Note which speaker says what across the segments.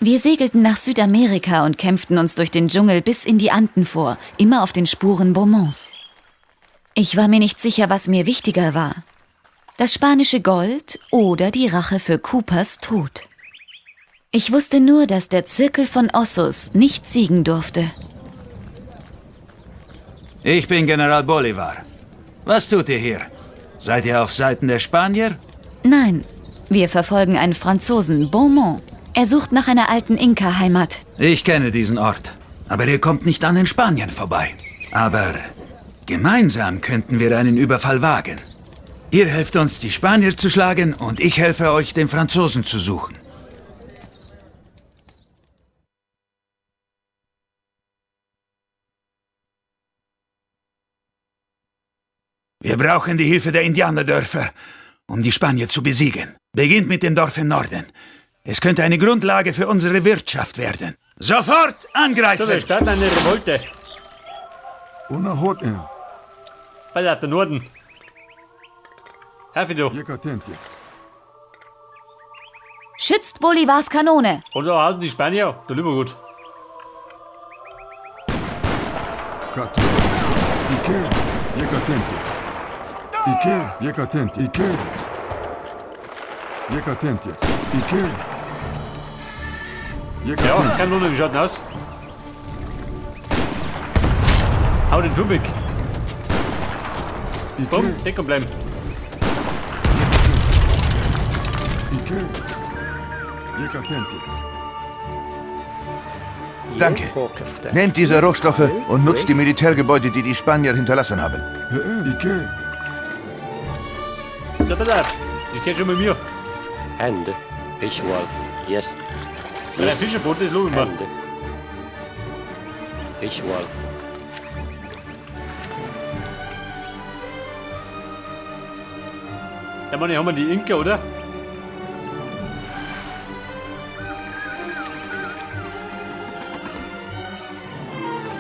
Speaker 1: Wir segelten nach Südamerika und kämpften uns durch den Dschungel bis in die Anden vor, immer auf den Spuren Beaumonts. Ich war mir nicht sicher, was mir wichtiger war. Das spanische Gold oder die Rache für Coopers Tod. Ich wusste nur, dass der Zirkel von Ossus nicht siegen durfte.
Speaker 2: Ich bin General Bolivar. Was tut ihr hier? Seid ihr auf Seiten der Spanier?
Speaker 1: Nein, wir verfolgen einen Franzosen, Beaumont. Er sucht nach einer alten Inka-Heimat.
Speaker 2: Ich kenne diesen Ort. Aber ihr kommt nicht an den Spaniern vorbei. Aber gemeinsam könnten wir einen Überfall wagen. Ihr helft uns, die Spanier zu schlagen, und ich helfe euch, den Franzosen zu suchen. Wir brauchen die Hilfe der Indianerdörfer, um die Spanier zu besiegen. Beginnt mit dem Dorf im Norden. Es könnte eine Grundlage für unsere Wirtschaft werden. Sofort
Speaker 3: So, wir
Speaker 2: angreifen!
Speaker 3: starten eine Revolte.
Speaker 4: Una hoten.
Speaker 3: Pass auf, der Norden. Herr du.
Speaker 4: Jekatentiets.
Speaker 1: Schützt Bolivars Kanone!
Speaker 3: Und da hausen die Spanier. Da lieber gut.
Speaker 4: Katu. Ike. Jekatentiets. Ike. Jekatent. Ike. Jekatentiets. Ike.
Speaker 3: Ja,
Speaker 4: Jekatent.
Speaker 3: Kanone, wie schaut denn aus? Hau den Turm weg. Bumm,
Speaker 4: Ike.
Speaker 3: Deckung bleiben.
Speaker 4: Ike. Jekatentiets.
Speaker 5: Danke. Nehmt diese Rohstoffe und nutzt die Militärgebäude, die die Spanier hinterlassen haben.
Speaker 4: Ike.
Speaker 3: So, pass auf. Ich kenn schon mit mir.
Speaker 6: And Ritual. Yes.
Speaker 3: Bei der Fischerboot, das lobe ich mir.
Speaker 6: And Ritual.
Speaker 3: Ja, Mann, hier haben wir die Inka, oder?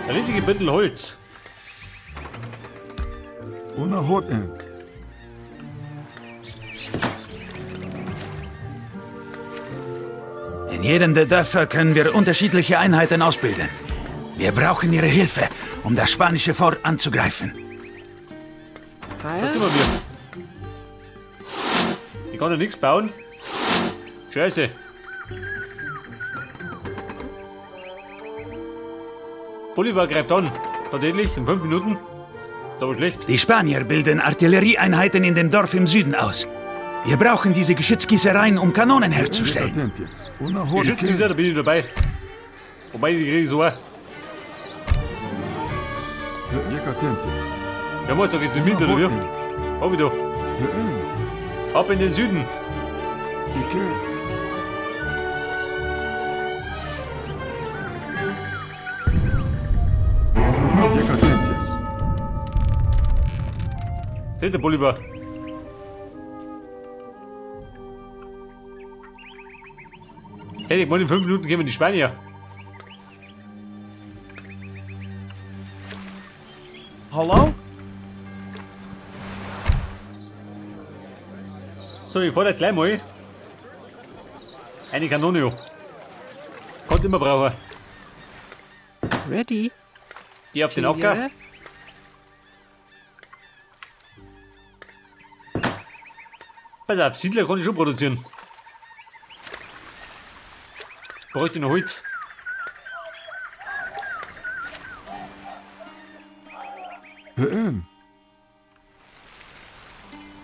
Speaker 3: Ein riesige Bündel Holz.
Speaker 4: Una hoten.
Speaker 2: In jedem der Dörfer können wir unterschiedliche Einheiten ausbilden. Wir brauchen ihre Hilfe, um das spanische Fort anzugreifen.
Speaker 3: Was tun wir? Ich kann ja nichts bauen. Scheiße. Bolivar greift an. Tatsächlich, in 5 Minuten. Ist aber schlecht.
Speaker 2: Die Spanier bilden Artillerieeinheiten in dem Dorf im Süden aus. Wir brauchen diese Geschützgießereien, um Kanonen herzustellen.
Speaker 4: Jekatentiets. Una
Speaker 3: Die
Speaker 4: hoten.
Speaker 3: Schützengießer, da bin ich dabei. Wobei, die kriege ich so auch.
Speaker 4: Jekatentiets.
Speaker 3: Ja, mach, da geht die mit, oder wie? Hab ich da. Ab in den Süden.
Speaker 4: Ike. Una Jekatentiets.
Speaker 3: Hinter Bolivar. Hey, ich meine, in 5 Minuten gehen wir die Spanier.
Speaker 7: Hallo?
Speaker 3: So, ich fahr da gleich mal eine Kanone an. Kommt immer brauchen.
Speaker 8: Ready.
Speaker 3: Die auf den Acker. Pass auf, Siedler kann ich schon produzieren. Bräuchte noch Holz.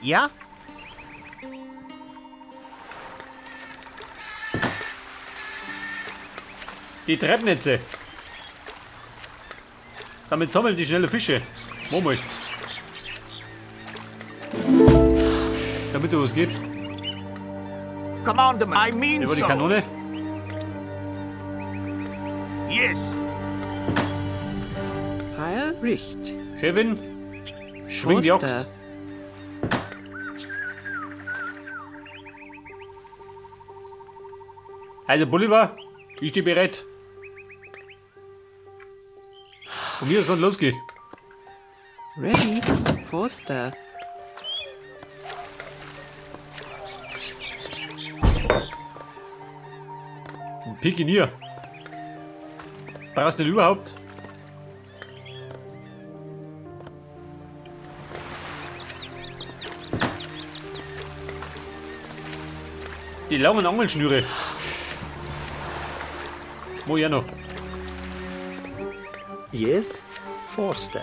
Speaker 7: Ja?
Speaker 3: Die Treibnetze. Damit sammeln die schnelle Fische. Mach mal. Damit da was geht.
Speaker 7: Commander, I mean
Speaker 3: Über die
Speaker 7: so.
Speaker 3: Kanone.
Speaker 7: Yes.
Speaker 8: Heil Richt.
Speaker 3: Chefin, schwing die
Speaker 8: Forster.
Speaker 3: Axt. Also Bolivar, ich stehe bereit. Von mir aus kann losgehen.
Speaker 8: Ready. Forster.
Speaker 3: Pikinier. Brauchst du denn überhaupt? Die langen Angelschnüre. Wo ja noch?
Speaker 6: Yes, Forster.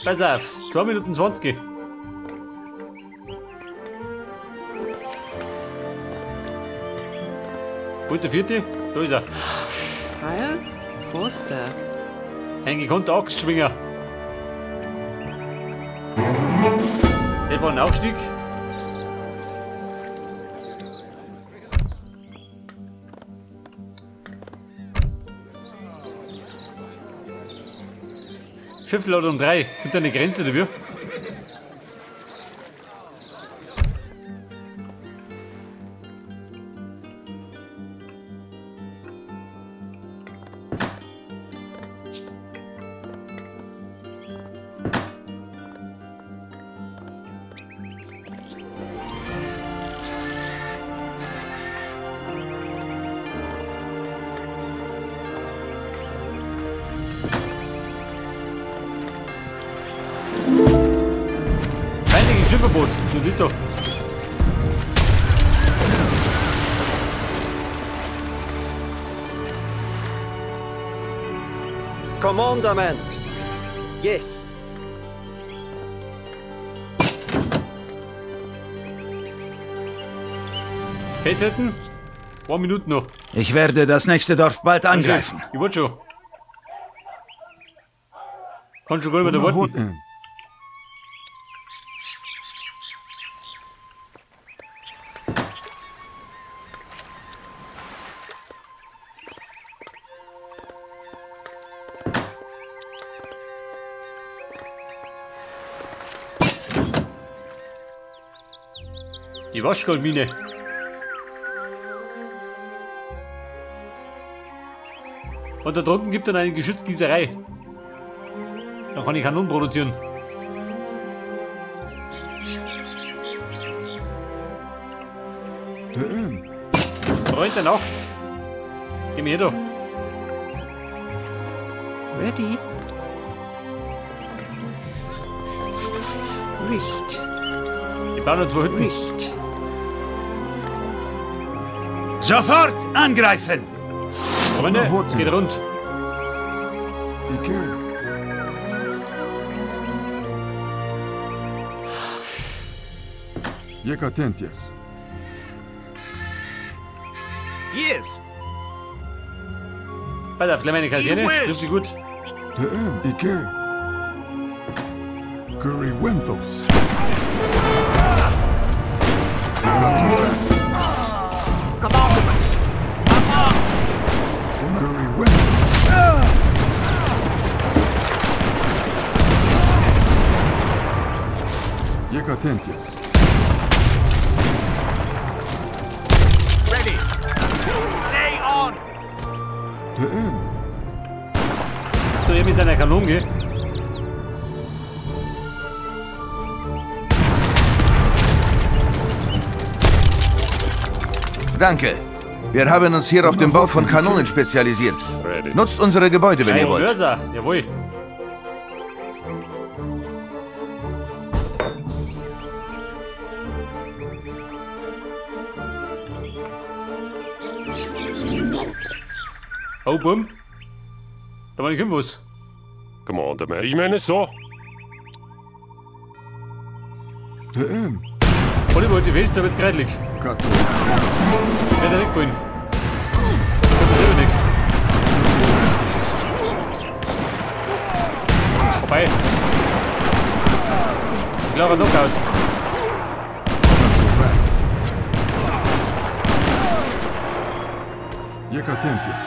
Speaker 3: Pass auf, 2 Minuten 20. Gut, der vierte, da ist er.
Speaker 8: Heil, Forster.
Speaker 3: Ein gekonnter Axtschwinger. Das war ein Aufstieg. Schiffladung 3, gibt eine Grenze dafür. Schiffverbot, so Dito.
Speaker 6: Commandement. Yes.
Speaker 3: Feldhütten? 1 Minute noch.
Speaker 2: Ich werde das nächste Dorf bald angreifen.
Speaker 3: Ich wollte schon. Kann schon rüber da warten. Die Waschgoldmine. Und da drunten gibt es dann eine Geschützgießerei. Dann kann ich Kanonen produzieren. Freund der Nacht. Geh mir her da.
Speaker 8: Ready. Richt.
Speaker 3: Ich baue noch 2 Hütten.
Speaker 8: Richt.
Speaker 2: Sofort angreifen!
Speaker 3: Freunde, es geht rund.
Speaker 4: Ike. Jekatentias.
Speaker 7: Yes.
Speaker 3: Pass auf, gleich meine Kaserne. Trifft sie gut.
Speaker 4: TM Ike. Currywenthos. Jekatentias.
Speaker 7: Ready. Lay on.
Speaker 4: TM.
Speaker 3: So, er mit seiner Kanone, gell?
Speaker 5: Danke. Wir haben uns hier auf den Bau von Kanonen spezialisiert.
Speaker 9: Ready.
Speaker 5: Nutzt unsere Gebäude, wenn ihr wollt.
Speaker 3: Mörser, jawohl. Oh, bumm. Da war nicht was.
Speaker 9: Commander, man. Ich meine so.
Speaker 4: TM.
Speaker 3: Oliver, die Welt, da wird kreidelig.
Speaker 4: Kato.
Speaker 3: Wird er nicht gefallen. Kommt mir selber nicht. Vorbei. Klarer Knockout.
Speaker 4: Jekatentias.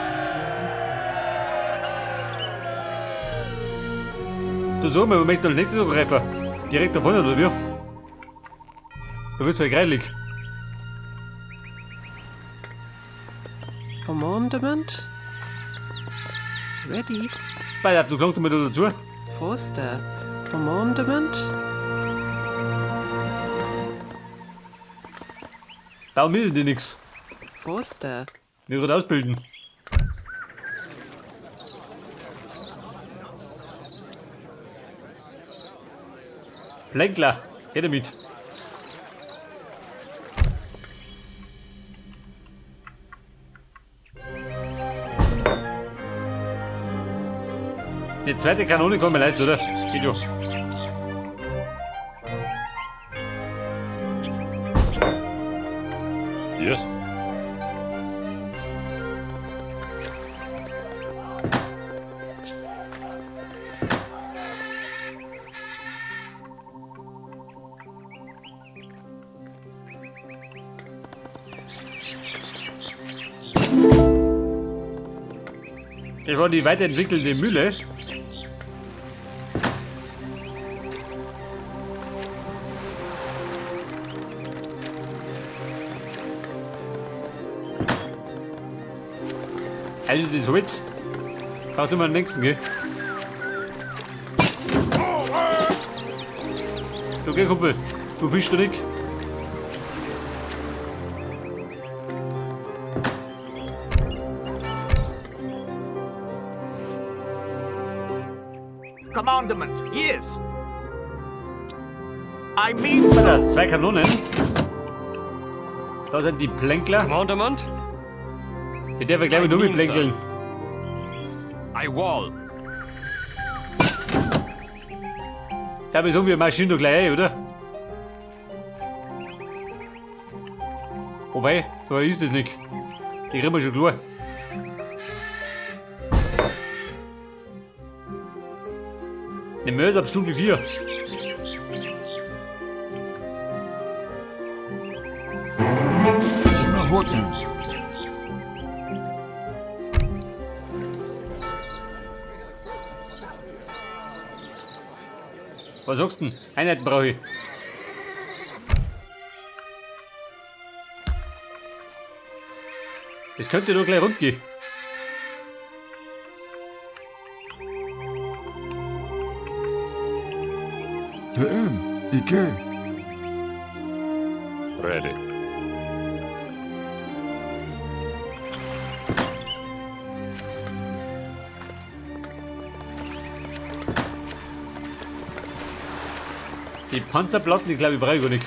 Speaker 3: Du sag mal, wir möchten doch nicht so greifen. Direkt da vorne, oder wie? Da wird's halt kreidelig.
Speaker 8: Commandement. Ready.
Speaker 3: Pass auf, du klangst mir da dazu.
Speaker 8: Forster. Commandement.
Speaker 3: Bauen müssen die nix.
Speaker 8: Forster.
Speaker 3: Wir gerade ausbilden. Plänkler, geh damit. Die zweite Kanone kann man leisten, oder? Geht schon.
Speaker 9: Yes.
Speaker 3: Das war die weiterentwickelte Mühle. Also das Holz braucht immer am längsten, gell? So, geh Kumpel, du fischst doch nicht.
Speaker 7: Commandment. Yes. I mean so.
Speaker 3: Da, zwei Kanonen. Da sind die Plänkler.
Speaker 10: Commandment.
Speaker 3: Die darf ich gleich mit
Speaker 10: I mean
Speaker 3: umplänkeln.
Speaker 10: I wall.
Speaker 3: Da bist du wie Maschine doch gleich, ein, oder? Wobei, so ist es nicht. Die kriegen wir schon klar. Eine Mörder ab Stufe 4.
Speaker 4: Una Horten.
Speaker 3: Was sagst du denn? Einheiten brauche ich. Es könnte doch gleich rund gehen.
Speaker 4: TM. Ike.
Speaker 9: Ready.
Speaker 3: Die Panzerplatten, die glaube ich brauche ich gar nicht.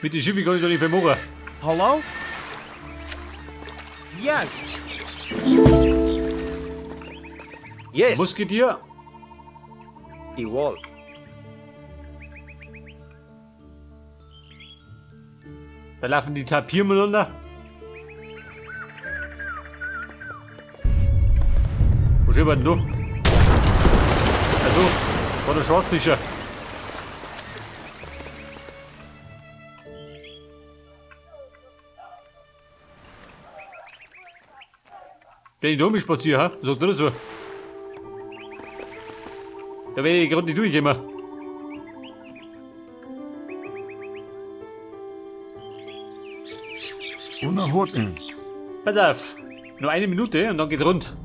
Speaker 3: Mit den Schiffen kann ich doch nicht viel machen.
Speaker 7: Hello? Yes. Yes.
Speaker 3: Musketier,
Speaker 6: Igual.
Speaker 3: da laufen die Tapir miteinander. Wo steht man denn da? Also, war der Schwarzfischer. Wenn ich da spaziere, ha? Was sagt er dazu? Da werde ich gerade nicht durchkommen.
Speaker 4: Una Horten.
Speaker 3: Pass auf, nur eine Minute und dann geht rund.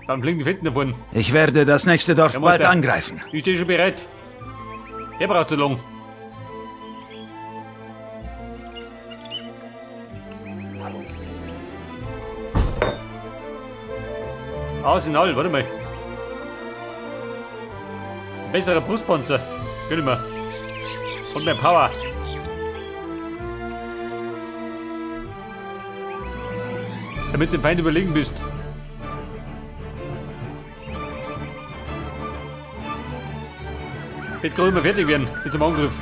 Speaker 3: Dann fliegen die Fetten davon.
Speaker 2: Ich werde das nächste Dorf
Speaker 3: Ja,
Speaker 2: bald
Speaker 3: Mutter.
Speaker 2: angreifen.
Speaker 3: Ich stehe schon bereit. Der braucht so lang. Das Arsenal, warte mal. Ein besserer Brustpanzer. Gönn ich mir. Und mehr Power. Damit du dem Feind überlegen bist. Wird gerade mal fertig werden mit dem Angriff.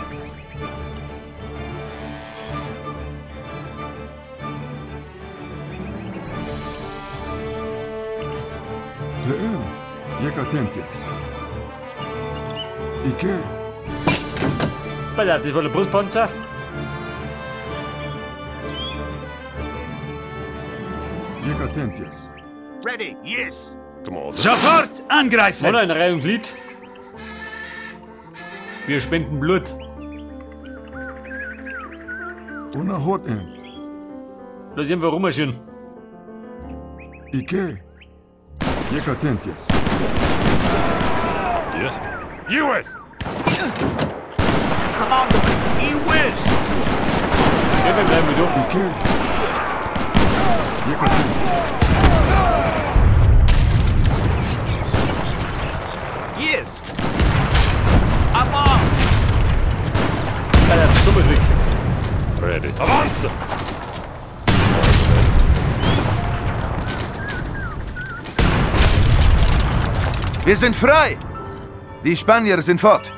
Speaker 4: TM. Jekatentias. Ike.
Speaker 3: Pass auf, das war der Brustpanzer.
Speaker 4: Jekatentias.
Speaker 7: Ready. Yes.
Speaker 9: Commandment.
Speaker 2: Sofort angreifen!
Speaker 3: Oder in Reihe und Glied. Wir spenden Blut.
Speaker 4: Una Horten.
Speaker 3: Lass einfach rummarschieren.
Speaker 4: Ike. Jekatentias.
Speaker 9: Yes. US.
Speaker 7: Commander. Iwis.
Speaker 3: Ja, wir bleiben wieder.
Speaker 4: ¿Y qué? Yekatentias.
Speaker 7: Yes. Avance.
Speaker 3: Ja, der Summe ist weg.
Speaker 9: Ready. Avanza!
Speaker 5: Wir sind frei! Die Spanier sind fort.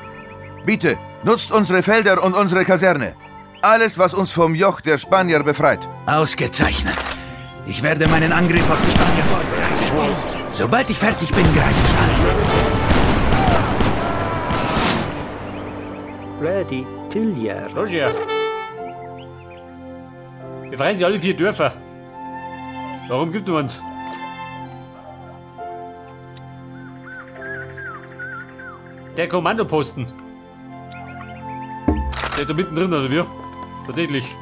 Speaker 5: Bitte, nutzt unsere Felder und unsere Kaserne. Alles, was uns vom Joch der Spanier befreit.
Speaker 2: Ausgezeichnet. Ich werde meinen Angriff auf die Spanier vorbereiten. Sobald ich fertig bin, greife ich an.
Speaker 6: Ready. Tillier.
Speaker 3: Roger. Befreien Sie alle 4 Dörfer. Warum gibt du uns? Der Kommandoposten. Der ist da mittendrin, oder wie? Tatsächlich.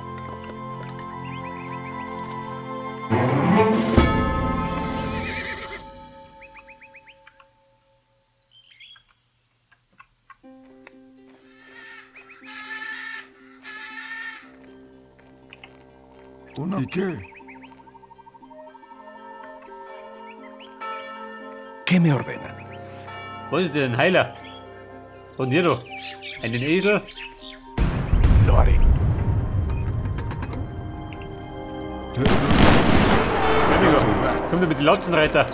Speaker 4: Una. ¿Y qué?
Speaker 10: ¿Qué me ordena?
Speaker 3: Was ist denn ein Heiler? Von dir doch. Einen Esel?
Speaker 10: Lo haré.
Speaker 3: Amigo, komm mit den Lanzenreiter.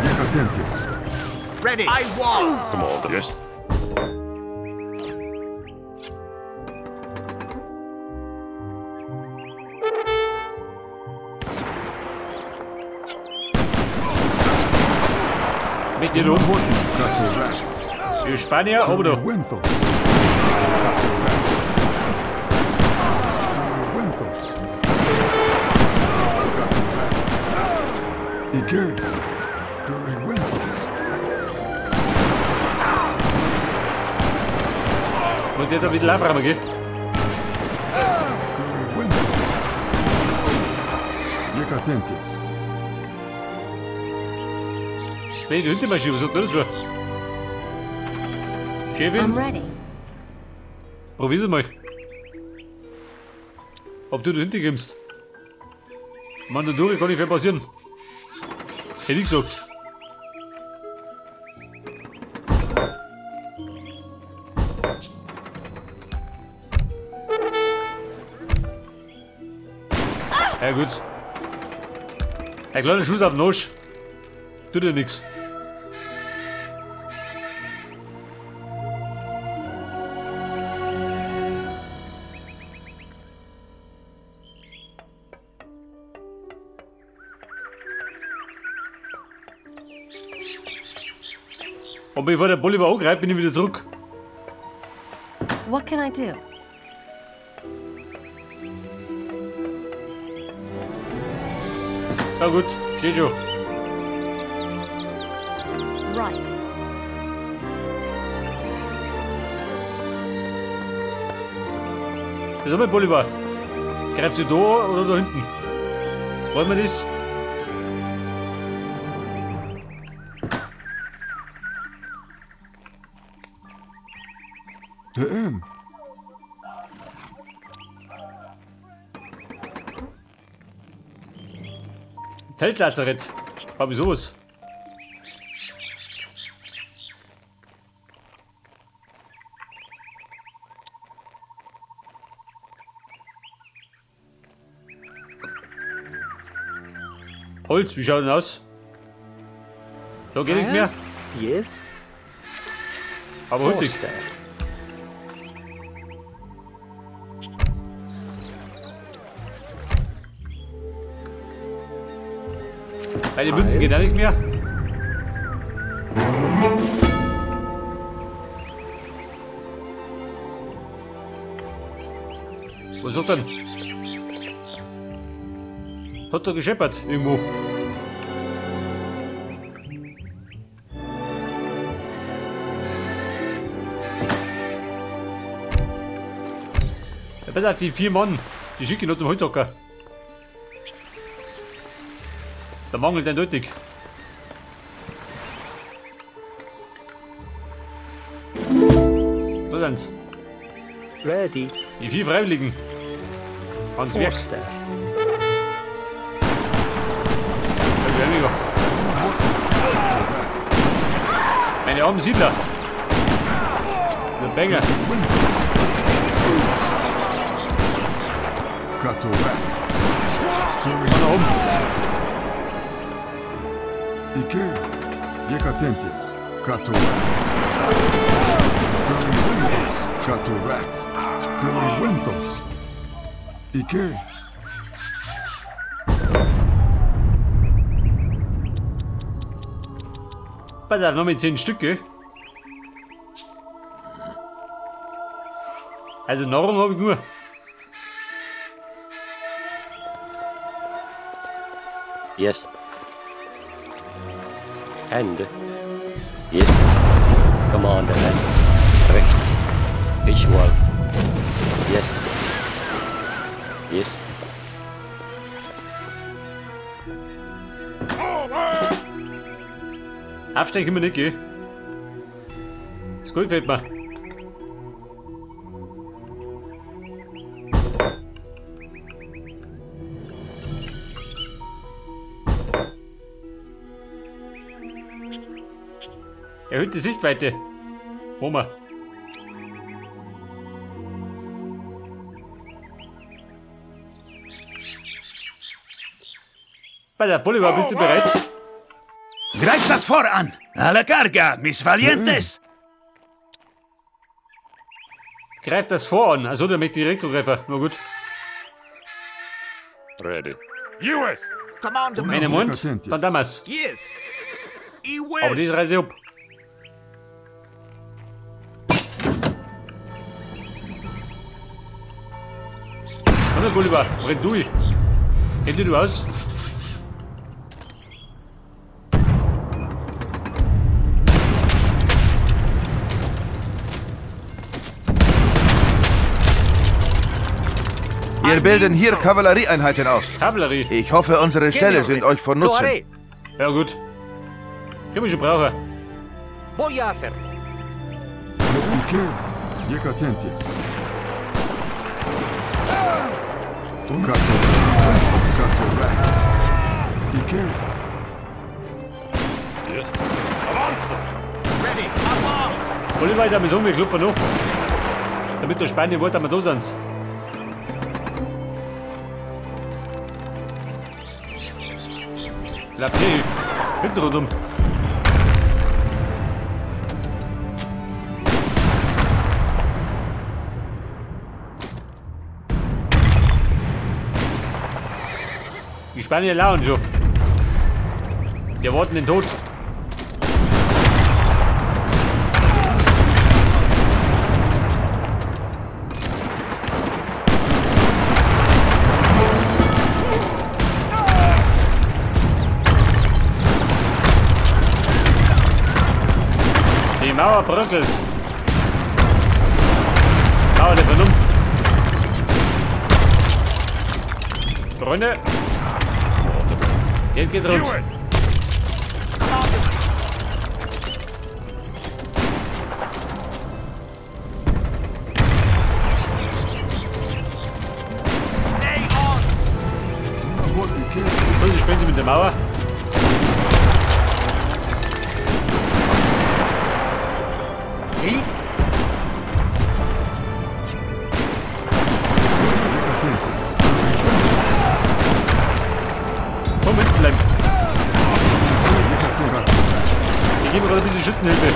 Speaker 4: Yekatentias.
Speaker 7: Ready. I won.
Speaker 9: Commander. Yes.
Speaker 3: Mit dir rum. Die Spanier, oben da.
Speaker 4: ¿Y qué? Currywentos.
Speaker 3: Und der da wieder aufräumen, gell?
Speaker 4: Currywentos. Yekatentias.
Speaker 3: Nee, die Hündemaschine, was hat denn das für? Chefin?
Speaker 11: I'm ready.
Speaker 3: Probier's mal. Ob du da hinten kommst. Mann, da durch kann nicht viel passieren. Hätte ich gesagt. Ja gut. Ein kleiner Schuss auf den Arsch. Tut ja nix. Und bevor der Bolivar angreift, bin ich wieder zurück.
Speaker 11: What can I do?
Speaker 3: Na gut, steht schon.
Speaker 11: Right.
Speaker 3: Das ist Bolivar. Greifst du da oder da hinten? Wollen wir das?
Speaker 4: TM.
Speaker 3: Feldlazarett. Hab ich sowas? Holz, wie schaut denn aus? Da geht nichts mehr?
Speaker 6: Yes.
Speaker 3: Aber hurtig.
Speaker 6: Forster.
Speaker 3: Bei den Münzen geht auch nichts mehr. Was sagt denn? Hat er gescheppert irgendwo? Ja, pass auf, die 4 Mann, die schicke ich noch zum Holzhacker. Da mangelt eindeutig. Sind's.
Speaker 6: Ready.
Speaker 3: Die vier Freiwilligen. Ans Werk.
Speaker 6: Forster.
Speaker 3: Meine armen Siedler. Der Banger. Von da oben.
Speaker 4: ¿Y qué? Llega atentes. Catorats. Currywenthos. Catorats. Currywenthos. ¿Y qué?
Speaker 3: Pass auf, noch mit 10 Stück, gell? Also Nahrung habe ich nur.
Speaker 9: Yes. And. Yes. Commander. Recht. Ich will. Yes. Yes.
Speaker 3: Aufsteigen können wir nicht, gell? Das Gold fehlt mir. Erhöht die Sichtweite. Machen wir. Bei der Bolivar, bist du bereit?
Speaker 2: Greift das Fort an! A la carga, mis valientes!
Speaker 3: Greift das Vor an. Also der möchte direkt angreifen. Na gut.
Speaker 9: Ready.
Speaker 7: US. Commandment.
Speaker 3: Meine Mund, dann damals.
Speaker 7: Yes.
Speaker 3: Aber das reiße ich ab. Komm, Bolivar, renn du. Häng du aus.
Speaker 5: Wir bilden hier Kavallerieeinheiten aus.
Speaker 3: Kavallerie?
Speaker 5: Ich hoffe, unsere Ställe sind euch von Nutzen.
Speaker 3: Ja gut. Können wir schon brauchen.
Speaker 7: Voy a hacerlo.
Speaker 4: ¿Y qué? Llega atentes. Catorats. ¿Y qué?
Speaker 9: Yes. Avance!
Speaker 7: Ready. Avance.
Speaker 3: Bolivar, ich darf wir klopfen noch. Damit der Spanier wollte, dass wir da sind. La Paix. Hinten rundum. Die Spanier lauern schon. Die erwarten den Tod. Die Mauer bröckelt. Mauer der Vernunft. Freunde. Jetzt geht's rund. So, sie springen mit der Mauer.
Speaker 7: Sie?
Speaker 3: Komm, hinten bleiben. Wir geben gerade ein bisschen Schützenhilfe.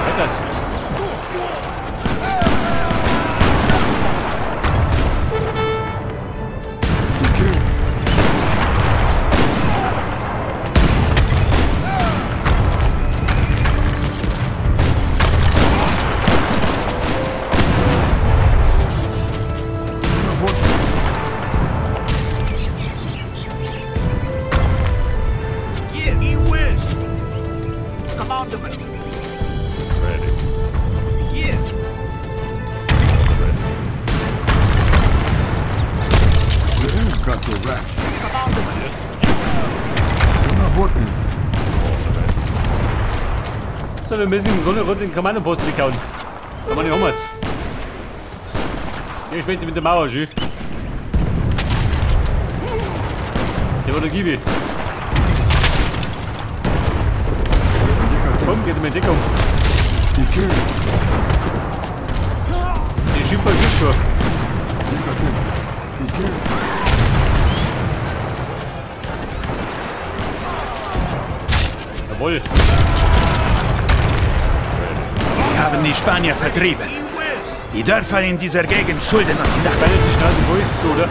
Speaker 3: Halt das.
Speaker 9: Ready.
Speaker 7: Yes.
Speaker 4: Catorats. Una orden.
Speaker 3: So, wir müssen im Grunde rund den Kommandoposten weghauen. Aber nicht haben wir's. Hier springt mit der Mauer, schön. Der war der Gibi. Komm, geht in Deckung. Die Schiffer ist schon. Jawohl.
Speaker 2: Wir haben die Spanier vertrieben. Die Dörfer in dieser Gegend schulden uns
Speaker 3: Dank. Die Straße voll, oder?